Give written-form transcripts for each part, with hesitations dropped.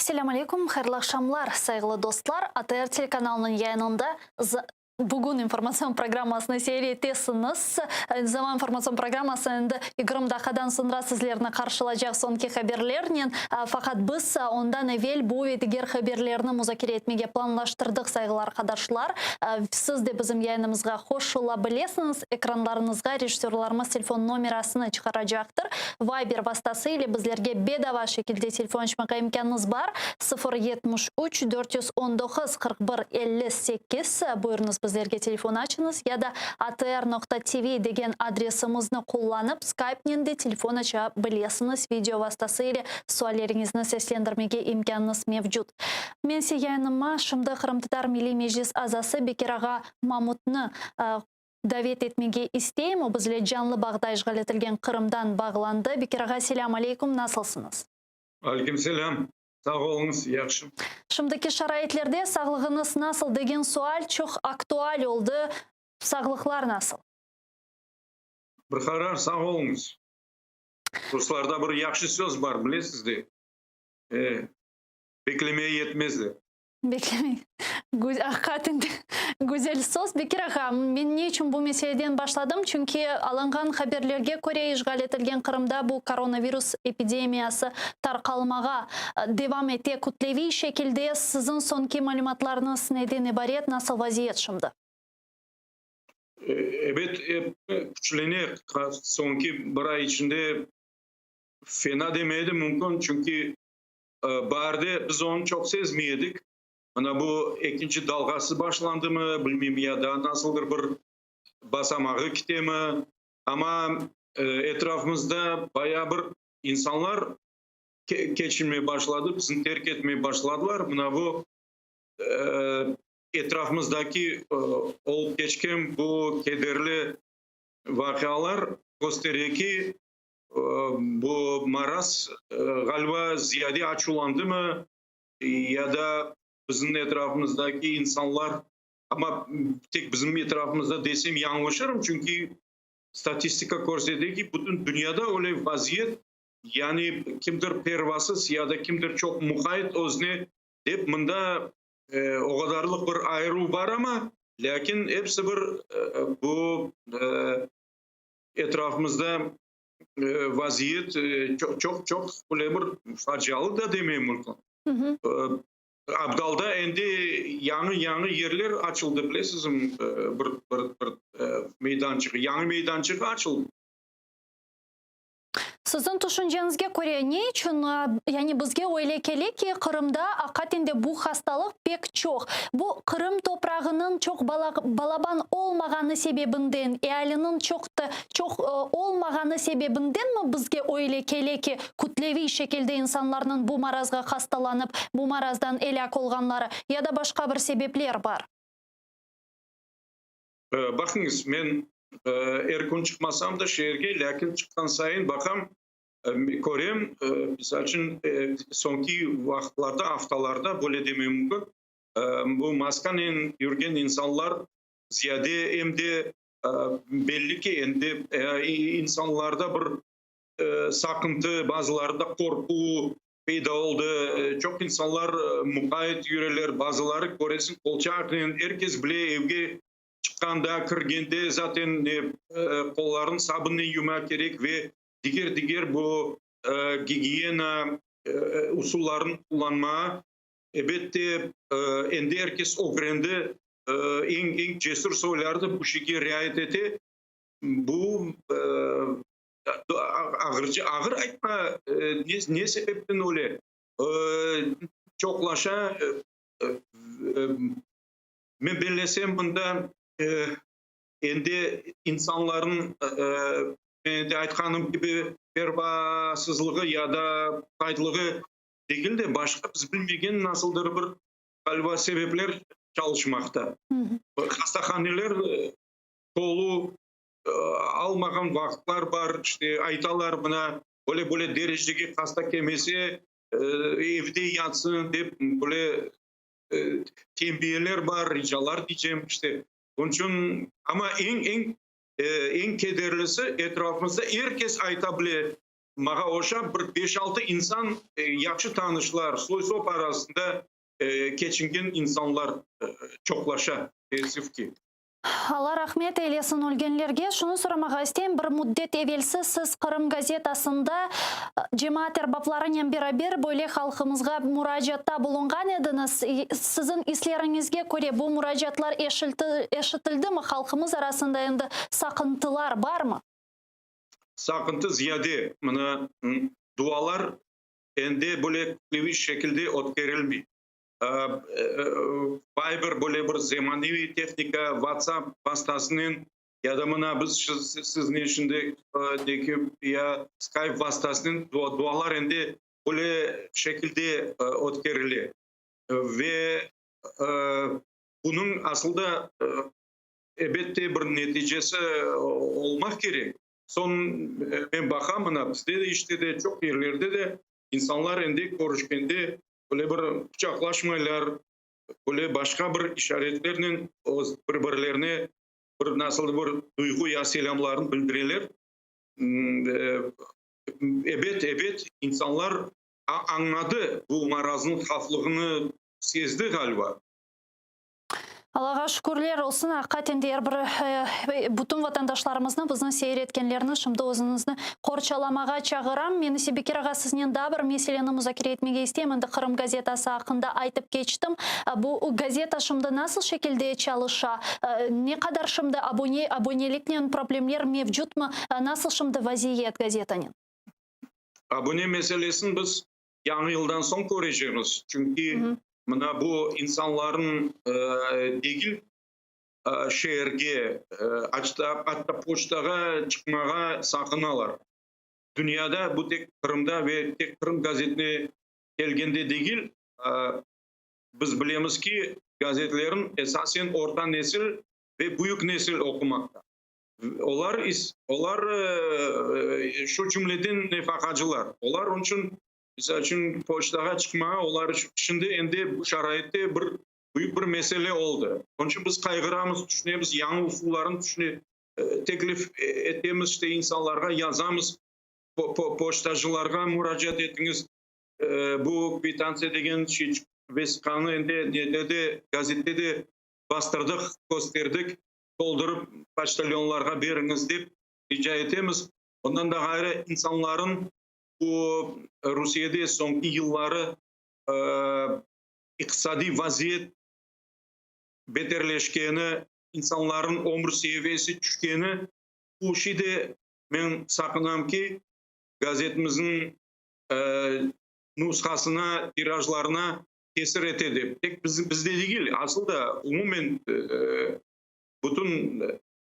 Selâm aleyküm, hayırlı aqşamlar, sayğılı dostlar. ATR telekanalınıñ yayınında Bugün informatsion programmasını seyir etesiñiz. Zaman informatsion programması endi 20 daqqadan soñra sizlerni qarşılacaq soñki haberlernen. Faqat biz ondan evel bu ve diger haberlerni muzakere etmege planlaştırdıq, sayğılı arqadaşlar. Siz de bizim yayınımızğa qoşula bilesiñiz. Ekranlarıñızğa rejissörlarımız telefon nomerasını çıqaracaqtır. Viber vastası ile bizlerge bedava şekilde telefon açmağa imkânıñız bar, 0 73 419 41 58. Buyurıñız, bizlerge telefon açıñız ya da atr.tv degen adresimizni qullanıp, Skypenen de telefon aça bilesiñiz, video vastası ile sualleriñizni seslendirmege imkânıñız mevcut. Men ise yayınıma şimdi Qırımtatar Milliy Meclis azası Bekir ağa Mamutnı davet etmege isteyim. O bizle canlı bağda işğal etilgen Qırımdan bağlandı. Bekir ağa, selâm aleyküm, nasılsıñız? Aleyküm selâm. Sağ oluñız, yahşı. Şimdiki şaraitlerde sağlığıñız nasıl degen sual çoq aktual oldı. Sağlıqlar nasıl? Bir qarar, sağ oluñız. Ruslarda bir yahşı söz bar, bilesiz de. Beklemeye yetmez de. Beklemey. Aqiqaten de güzel söz. Bekir ağa, men ne içün bu meseleden başladım? Çünki alınğan haberlerge köre, işğal etilgen Qırımda bu koronavirus epidemiyası tarqalmağa devam ete kütleviy şekilde. Siziñ soñki malümatlarıñız neden ibaret, nasıl vaziyet şimdi? Ebet, küçlene. Soñki bir ay içinde fena demeye de mümkün, çünki baarde biz onı çoq sezmey edik. Mına bu ekinci dalğası başlandımı, bilmeyim, ya da nasıldır bir basamağı kitemi, amma etrafımızda bayağı bir insanlar keçinmey başladı, bizni terk etmey başladılar. Mına bu etrafımızdaki olıp keçken bu kederli vaqialar köstere ki, bu maraz, ğaliba, ziyade açuvlandımı ya da bizim etrafımızdaki insanlar, amma tek bizim etrafımızda desem yañlışırım, çünki statistika körsete ki, bütün dünyada öyle vaziyet, yani kimdir pervasız ya da kimdir çoq muqayt özüne dep, mında o qadarlıq bir ayıruv bar amma, lâkin episi bir bu etrafımızda vaziyet çoq çoq çoq böyle bir facialı da demey mümkün. Abdalda endi yañı yañı yerler açıldı, bilesizmi, bir bir bir meydançıq, yañı meydançıq açıldı. Siziñ tüşünceñizge köre, ne içün, yani bizge öyle kele ki, Qırımda aqiqaten de bu hastalıq pek çoq? Bu Qırım toprağınıñ çoq balaban olmağanı sebebinden, ealiniñ çoq çoq olmağanı sebebindenmi bizge öyle kele ki, kütleviy şekilde insanlarnıñ bu marazğa hastalanıp, bu marazdan elâk olğanları, ya da başqa bir sebepler bar? Baqıñız, men er kün çıqmasam da şeerge, lâkin çıqqan sayın baqam, körem, misal içün, soñki vaqıtlarda, aftalarda, böyle demem mümkün, bu maskanen yürgen insanlar ziyade, em de belli ki, endi insanlarda bir saqıntı, bazılarında qorqu peyda oldı. Çoq insanlar muqayt yüreler, bazıları, köresiñ, qolçaqnen, er kes bile evge çıqqanda, kirgende zaten qollarını sabınnen yuvmaq kerek ve diger-diger bu gigiyena usullarını qullanmağa, ebette, endi er kes ögrendi, eñ eñ cesür soyları da bu şeyge riayet ete. Bu ağırca, ağır aytma, ne sebepten öyle çoqlaşa, men bellesem, mında endi insanlarnıñ, endi aytqanım kibi, pervasızlığı ya da qaytlığı degil de, başqa biz bilmegen nasıldır bir, ğaliba, sebepler çalışmaqta. Hastahaneler tolu, almağan vaqıtlar bar, işte aytalar, mına böyle böyle derecege hasta kelmese, evde yatsın dep, böyle tenbiyeler bar, ricalar diycem, işte. Onıñ içün, amma eñ eñ eñ kederlisi, etrafımızda er kes ayta bile. Maña oşap bir beş-altı insan, yahşı tanışlar, soy-sop arasında keçingen insanlar çoqlaşa, teessüf ki. Alla rahmet eylesin ölgenlerge. Şunı soramağa isteyim, bir müddet evelsi siz Qırım gazetasında cemaat erbaplarınen beraber böyle halqımızğa muracaatta bulunğan ediñiz. Siziñ isleriñizge köre bu muracaatlar eşitildimi, halqımız arasında endi saqıntılar barmı? Saqıntı ziyade. Mına, dualar endi böyle kütleviy şekilde ötkerilmey. Viber böyle bir zemaneviy tehnika, WhatsApp vastasınen ya da mına biz siznen şimdi deki ya Skype vastasınen dualar endi böyle şekilde ötkerile. Ve bunıñ asılda ebette bir neticesi olmaq kerek. Soñ men baqam, mına bizde de işte de, çoq yerlerde de insanlar endi körüşkende böyle bir quçaqlaşmaylar, böyle başqa bir işaretlernen öz bir-birlerine bir nasıldır bir duyğu ya selâmlarını bildireler. Ebet, ebet, insanlar añladı, bu maraznıñ havflığını sezdi, ğaliba. Allağa şükürler olsun, aqiqaten de er bir bütün vatandaşlarımıznı, bizni seyir etkenlerni şimdi özüñizni qorçalamağa çağıram. Men ise Bekir ağa siznen daa bir meseleni muzakere etmege isteyim. Endi Qırım gazetası aqqında aytıp keçtim. Bu gazeta şimdi nasıl şekilde çalışa? Ne qadar şimdi abone, aboneliknen problemler mevcutmı? Nasıl şimdi vaziyet gazetanen? Abone meselesini biz Yañı yıldan soñ körecemiz, çünki mına bu insanlarnıñ degil şeerge, atta poçtağa çıqmağa saqınalar. Dünyada, bu tek Qırımda ve tek Qırım gazetine kelgende degil, biz bilemiz ki, gazetlerni esasen orta nesil ve büyük nesil oqumaqta. Olar, olar şu cümleden nefaqacılar. Olar onıñ içün, misal içün, poçtağa çıqmağa olar içün şimdi endi bu şaraitte bir büyük bir mesele oldı. Onıñ içün biz qayğıramız, tüşünemiz, yañı usullarnı tüşüne, teklif etemiz, işte insanlarğa yazamız, poçtacılarğa muracaat etiñiz, bu kvitantsiya degen şey, vesiqanı endi nede de, gazette de bastırdıq, kösterdik. Toldurıp poçtalyonlarğa beriñiz dep rica etemiz. Ondan da ğayrı insanların bu Rusiyede soñki yılları iqtisadiy vaziyet beterleşkeni, insanların ömür seviyesi tüşkeni, bu şey de men saqınam ki, gazetimizniñ nushasına, tirajlarına tesir ete dep. Tek bizde degil, asıl da umumen bütün,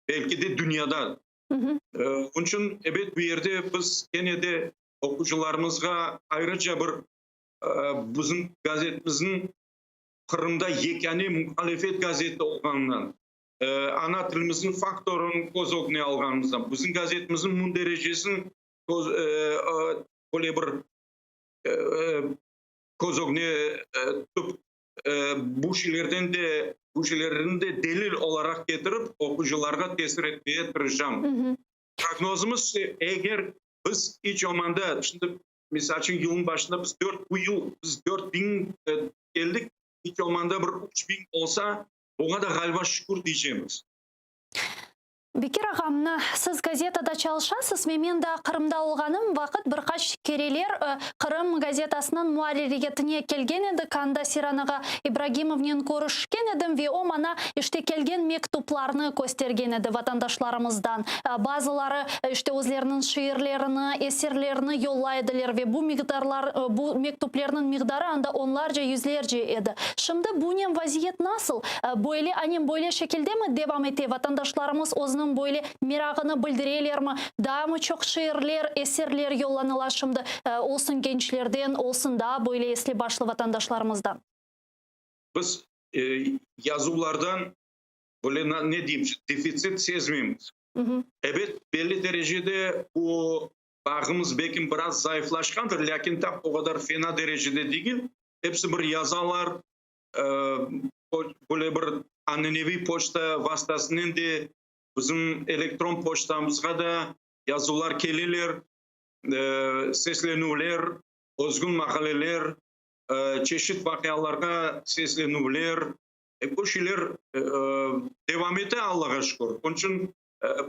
belki de dünyada. Onıñ içün, ebet, bu yerde biz kene de oqucılarımızğa ayrıca bir bizim gazetimizniñ Qırımda yekâne muhalefet gazeti olğanından, ana tilimizniñ faktorını köz ögüne alğanımızdan, bizim gazetimizniñ münderecesini böyle bir köz ögüne tutıp, bu şeylerden de, bu şeylerni de delil olaraq ketirip, oquyıcılarğa tesir etmege tırışam. Prognozımız, eger biz iç olmanda, şimdi, misal içün, yılnıñ başında biz dört, bu yıl biz 4000 keldik, iç olmanda bir 3000 olsa, oña da ğaliba şükür deycemiz. Bekir ağa, mına, siz gazetada çalışasız ve men daa Qırımda olğanım vaqıt bir qaç kereler Qırım gazetasınıñ muarririyetine kelgen edik, anda Siran ağa İbragimovnen körüşken edim ve o maña, işte, kelgen mektuplarnı köstergen edi vatandaşlarımızdan. Bazıları, işte, özleriniñ şiirlerini, eserlerini yollay ediler ve bu miqdarlar, bu mektuplerniñ miqdarı anda onlarca, yüzlerce edi. Şimdi bunen vaziyet nasıl? Böyle, anem böyle şekildemi devam ete? Vatandaşlarımız özüniñ böyle merağını bildirelermi? Daamı çoq şiirler, eserler yollanıla şimdi, olsun gençlerden, olsun daa böyle esli başlı vatandaşlarımızdan? Biz yazuvlardan böyle, ne deyim, defitsit sezmeymiz. Ebet, belli derecede bu bağımız belki biraz zayıflaşqandır, lâkin tap o qadar fena derecede degil. Episi bir yazalar, böyle bir ananeviy poçta vastasınen de, bizim elektron poçtamızğa da yazuvlar keleler. Seslenüvler, özgün maqaleler, çeşit vaqialarğa seslenüvler, bu şeyler devam ete, Allağa şükür. Onıñ içün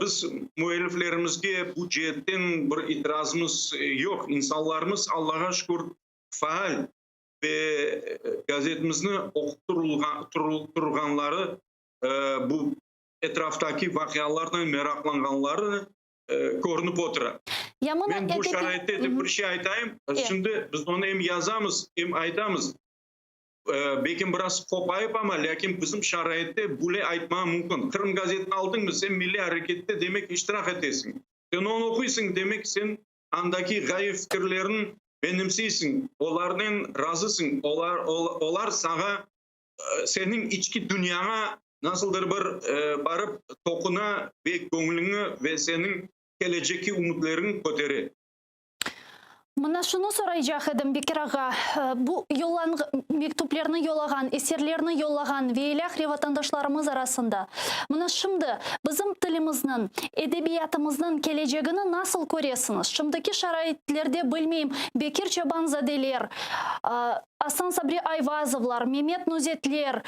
biz müelliflerimizge bu ceetten bir itirazımız yoq. İnsanlarımız, Allağa şükür, faal ve gazetimizni oqup turğanları, bu etraftaki vaqialarnen meraqlanğanları körünip otura. Men bu şaraitte de bir şey aytayım. Şimdi biz onı em yazamız, em aytamız. Belki biraz qopayıp amma, lâkin bizim şaraitte böyle aytmağa mümkün. Qırım gazetini aldıñmı, sen milliy arekette, demek, iştirak etesiñ. Sen onı oquysıñ, demek, sen andaki ğaye-fikirlerni menimseysiñ, olarnen razısıñ, olar, olar saña, seniñ içki dünyaña nasıldır bir barıp toquna ve göñlüñi ve seniñ kelecekke ümütleriñi kötere. Mına şunı soraycaq edim, Bekir ağa, bu mektüplerni yollağan, eserlerni yollağan ve ilâhre vatandaşlarımız arasında, mına şimdi bizim tilimizniñ, edebiyatımıznıñ kelecegini nasıl köresiñiz? Şimdiki şaraitlerde, bilmeyim, Bekir Çobanzadeler, Asan Sabri Ayvazovlar, Memet Nuzetler,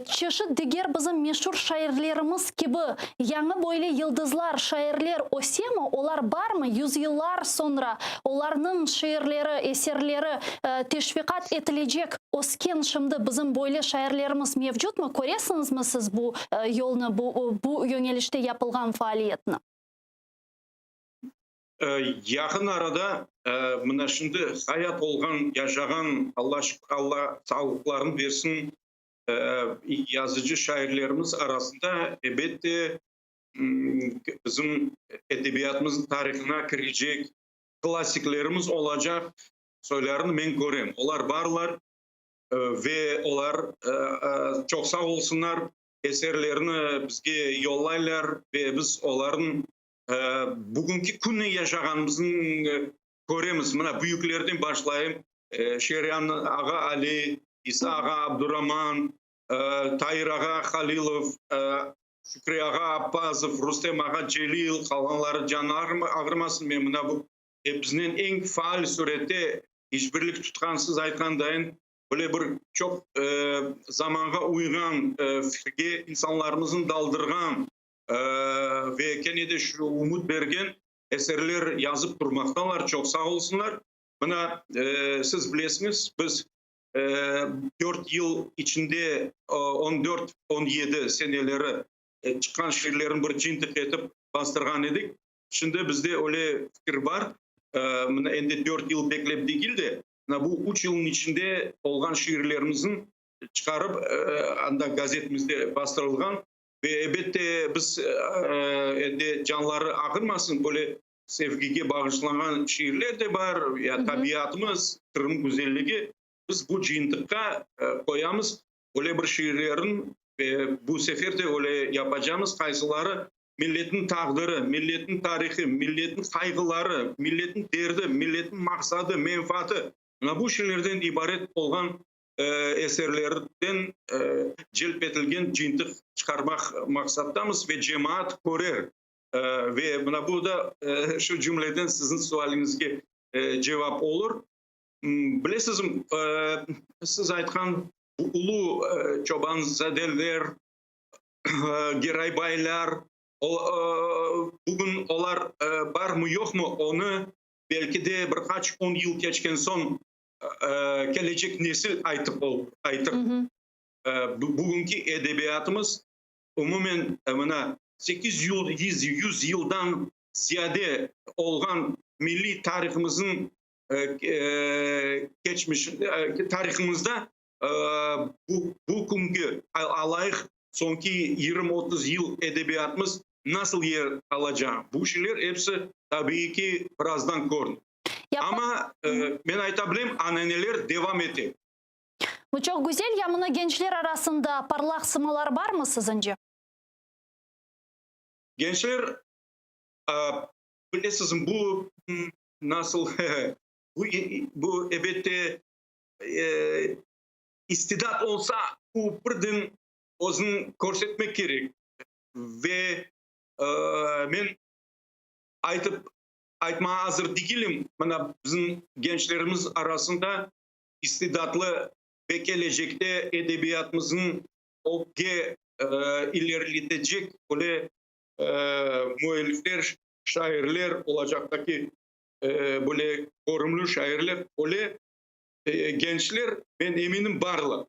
çeşit diger bizim meşur şairlerimiz kibi yañı böyle yıldızlar, şairler ösemi, olar barmı, yüzyıllar soñra olarnıñ şiirleri, eserleri teşviqat etilecek ösken şimdi bizim böyle şairlerimiz mevcutmı, köresiñizmi siz bu yolnı, bu yöñelişte yapılğan faaliyetni? Yaqın arada, mına şimdi hayat olğan, yaşağan, Alla şükür, Alla sağlıqlarını bersin, yazıcı şairlerimiz arasında, ebette, bizim edebiyatımıznıñ tarihına kirecek klassiklerimiz olacaq soylarını men körem. Olar barlar ve olar çoq sağ olsunlar, eserlerini bizge yollaylar ve biz olarnıñ Bugünki künni yaşağanımıznı köremiz. Mına, büyüklerden başlayım, Şeryan ağa Ali, İsa ağa Abduraman, Tair ağa Halilov, Şükri ağa Appazov, Rustem ağa Celil, qalğanları canı ağırmasın, men mına bu biznen eñ faal sürette işbirlik tutqan, siz aytqandayın, böyle bir çoq zamanğa uyğan fikirge insanlarımıznı daldırğan Ve kene de şu ümüt bergen eserler yazıp turmaqtalar, çoq sağ olsunlar. Mına, siz bilesiñiz, biz dört yıl içinde, on dört, 17 seneleri çıqqan şiirlerni bir cıyıntıq etip bastırğan edik. Şimdi bizde öyle fikir bar, mına endi 4 yıl beklep degil de, mına bu üç yılnıñ içinde olğan şiirlerimizni çıqarıp, anda gazetimizde bastırılğan Ve elbette biz endi canları ağırmasın, böyle sevgige bağışlanğan şiirler de bar, ya tabiatımız, Qırım güzelligi, biz bu cıyıntıqqa qoyamız öyle bir şiirlerni, ve bu sefer de öyle yapacamız, qaysıları milletniñ taqdiri, milletniñ tarihı, milletniñ qayğıları, milletniñ derdi, milletniñ maqsadı, menfaatı, mına bu şeylerden ibaret olğan eserlerden celp etilgen cıyıntıq çıqarmaq maqsattamız ve cemaat körer. Ve mına bu da şu cümleden siziñ sualiñizge cevap olur. Bilesizmi, siz aytqan bu ulu çobanzadeler, Geraybaylar, bugün olar barmı yoqmı, onı belki de bir qaç on yıl keçken soñ kelecek nesil aytıp aytır. Bugünki edebiyatımız umumen mına 800 yıldan ziyade olğan milliy tarihımıznıñ keçmiş tarihımızda bu künki alayıq soñki 20-30 yıl edebiyatımız nasıl yer alacaq, bu şeyler episi tabiiy ki birazdan körünir. Amma men ayta bilem, ananeler devam ete. Bu çoq güzel. Ya mına gençler arasında parlaq sımalar barmı siziñce? Gençler, bilesiz, bu nasıl, bu ebette istidat olsa, bu birden özüni körsetmek kerek. Ve men aytıp. Aytmağa azır degilim, mına bizim gençlerimiz arasında istidatlı ve kelecekte edebiyatımıznıñ ögge ileriletecek böyle müellifler, şairler olacaqtaki böyle körümli şairler, öyle gençler, men eminim, barlar.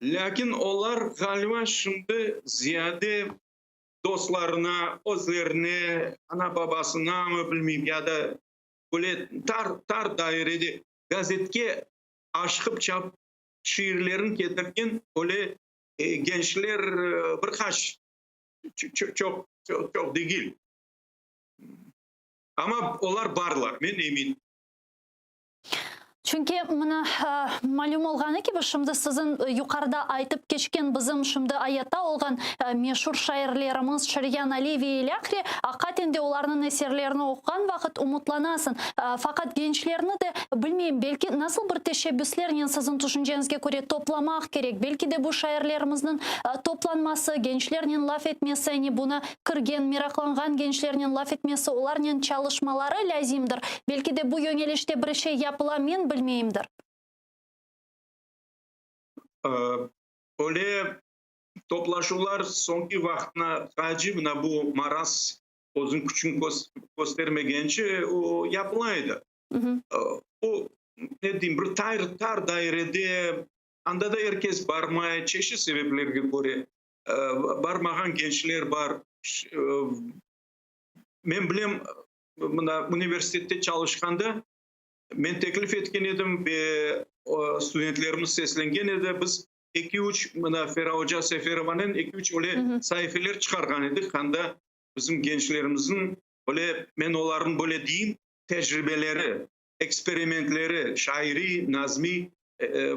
Lâkin olar, ğaliba, şimdi ziyade dostlarına, özlerine, ana-babasınamı, bilmeyim, ya da böyle tar, tar dairede gazetke aşqıp çapıp şiirlerini ketirgen öyle gençler bir qaç, çoq, çoq degil. Amma olar barlar, men eminim. Çünki, mına, malüm olğanı kibi, şimdi siziñ yuqarıda aytıp keçken bizim şimdi ayatta olğan meşur şairlerimiz Şeryan Ali ve ilâhre, aqaten de olarnıñ eserlerini oquğan vaqıt umutlanasıñ. Faqat gençlerni de, bilmeyim, belki nasıl bir teşebbüslernen siziñ tüşünceñizge köre toplamaq kerek, belki de bu şairlerimizniñ toplanması, gençlernen laf etmesi, yani buna kirgen, meraqlanğan gençlernen laf etmesi, olarnen çalışmaları lâzimdir. Belki de bu yöñelişte bir şey yapıla, men bilmeyimdir. Öyle toplaşuvlar soñki vaqıtına qacı, mına bu maraz özüniñ küçüni köstermegence, o yapıla edi. O, ne deyim, bir tar dairede, anda da er kes barmay, çeşit sebeplerge köre. Barmağan gençler bar. Men bilem, mında universitette çalışqanda men teklif etken edim ve studentlerimiz seslengen edi, biz eki-üç, mına Fera oca Seferovanen eki-üç öyle saifeler çıqarğan edik, anda bizim gençlerimizniñ öyle, men olarnıñ böyle deyim, tecribeleri, eksperimentleri, şairiy, nazmiy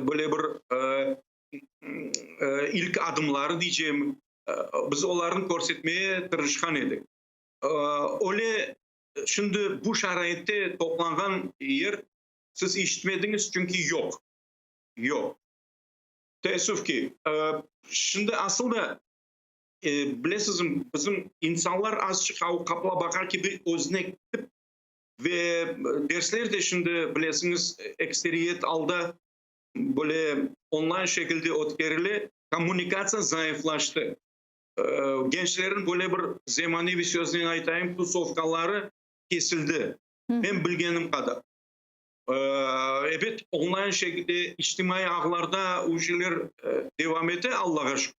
böyle bir ilk adımları diycem, biz olarnı körsetmeye tırışqan edik. Öyle şimdi bu şaraitte toplanğan yer siz işitmediñiz, çünki yoq. Yoq. Teessüf ki, şimdi asıl da, bilesizmi, bizim insanlar azçıq qapla baqa kibi özüne ketip ve dersler de şimdi, bilesiñiz, ekseriyet alda böyle onlayn şekilde ötkerile, kommunikatsiya zayıflaştı. Gençlerniñ böyle bir zemaneviy söznen aytayım, tusovkaları kesildi, men bilgenim qadar. Ebet, onlayn şekilde içtimaiy ağlarda o şeyler devam ete, Allağa şükür.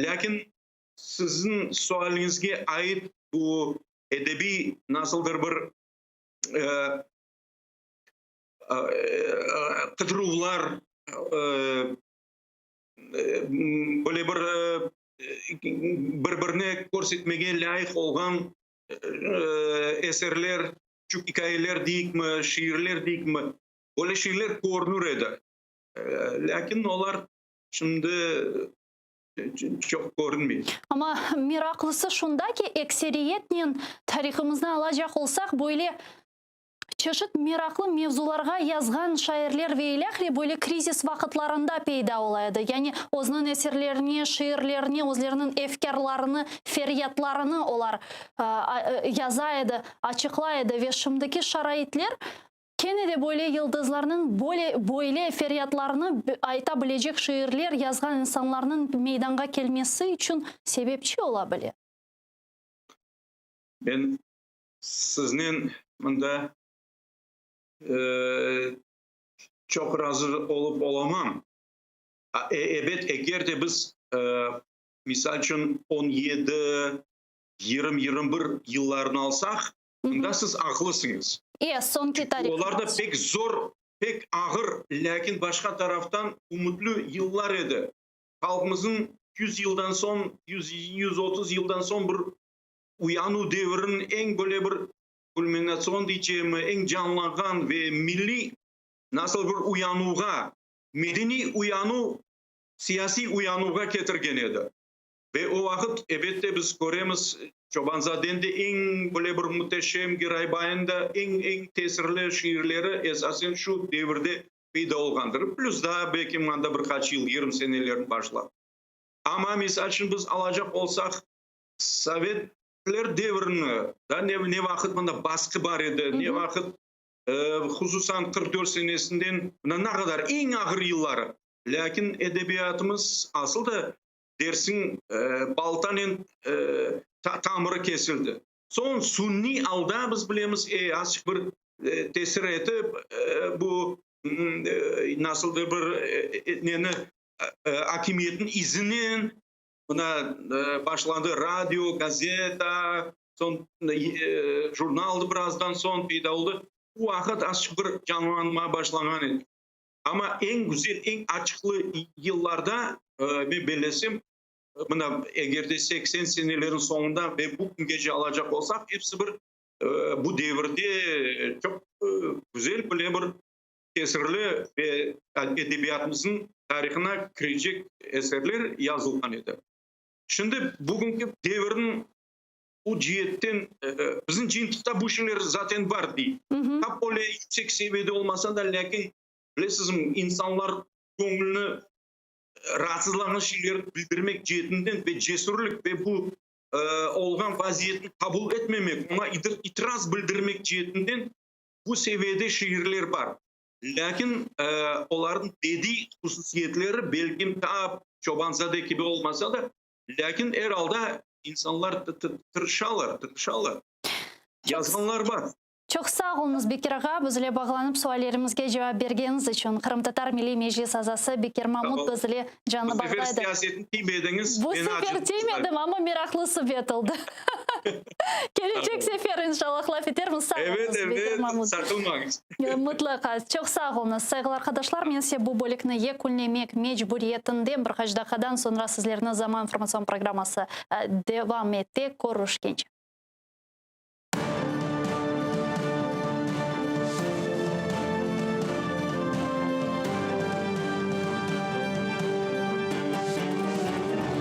Lâkin siziñ sualiñizge ait bu edebiy nasıldır bir qıdıruvlar, böyle bir bir-birine körsetmege lâyıq olğan eserler, küçük ikâyeler deyikmi, şiirler deyikmi, böyle şeyler körünir edi. Lâkin olar şimdi çoq körünmey. Amma meraqlısı şunda ki, ekseriyetnen tarihımıznı alacaq olsaq, böyle Çeşit meraqlı mevzularğa yazğan şairler ve ilâhre böyle krizis vaqıtlarında peyda ola edi. Yani özüniñ eserlerine, şiirlerine özleriniñ efkârlarını, feryatlarını olar yaza edi, açıqlay edi ve şimdiki şaraitler kene de böyle yıldızlarnıñ böyle böyle feryatlarını ayta bilecek şiirler yazğan insanlarnıñ meydanğa kelmesi içün sebepçi ola bile. Men Siznen mında çoq razı olıp olamam. Ebet, eger de biz, misal içün, on yedi, yigirmi, 21 yıllarını alsaq, mında siz aqlısıñız. E, soñki tarihni. Olar da pek zor, pek ağır, lâkin başqa taraftan ümütlü yıllar edi. Halqımıznıñ yüz yıldan soñ, yüz, 130 yıldan soñ bir Uyanuv deviriniñ eñ böyle bir kulminatsion deycegimi, eñ canlanğan ve milliy nasıl bir uyanuvğa, medeniy uyanuv, siyasiy uyanuvğa ketirgen edi. Ve o vaqıt, ebette, biz köremiz, Çobanzadeniñ de eñ böyle bir müteşem, Giraybayıñ da eñ-eñ tesirli şiirleri esasen şu devirde peyda olğandır. Plüs daa belki mında bir qaç yıl, 20 senelerni başlap. Amma, misal içün, biz alacaq olsaq, Sovetler. Sovetler devrini, da ne, ne vaqıt mında basqı bar edi, ne vaqıt hususan 44 senesinden mına ne qadar eñ ağır yılları. Lâkin edebiyatımız asıl da dersiñ baltanen tamırı kesildi. Soñ sunniy alda biz bilemiz, azçıq bir tesir etip, bu nasıldır bir neni akimiyetniñ izinen mına başlandı radio, gazeta, soñ jurnal birazdan soñ peyda oldı. Bu vaqıt azçıq bir canlanma başlanğan edi. Amma eñ güzel, eñ açıqlı yıllarda, men bellesem, mına eger de 80 senelerin soñunda ve bu küngece alacaq olsaq, episi bir bu devirde çoq güzel bile bir tesirli ve edebiyatımıznıñ tarihına kirecek eserler yazılğan edi. Şimdi bugünki devirniñ bu ciyetten bizim cıyıntıqta bu şeyler zaten bar dey. Tap öyle yüksek seviyede olmasa da, lâkin bilesizmi, insanlar göñlüni raatsızlağan şeylerni bildirmek ciyetinden ve cesürlik ve bu olğan vaziyetni qabul etmemek, oña itiraz bildirmek ciyetinden bu seviyede şiirler bar. Lâkin olarnıñ bediy hususiyetleri belkim tap Çobanzade kibi olmasa da, lâkin er alda insanlar tırışalar, tırışalar. Yazğanlar bar. Çoq sağ oluñız, Bekir ağa, bizle bağlanıp suallerimizge cevap bergeniñiz içün. Qırımtatar Milliy Meclis azası Bekir Mamut bizle canlı Bu sefer bağda edi. siyasetni tiymediñiz, Bu meni sefer acıttınız. tiymedim, amma meraqlı subet oldı. Kelecek sefer, inşallah, laf etermiz. Sağ Evet, oluñız, Bekir evet, Mamut. saqınmañız. Mıtlaqa. Çoq sağ oluñız. Sayğılı arqadaşlar, men size bu bölükni yekünlemek mecburiyetindem. Bir qaç daqiqadan soñra sizlerni Zaman informatsion programması devam ete. Körüşkence.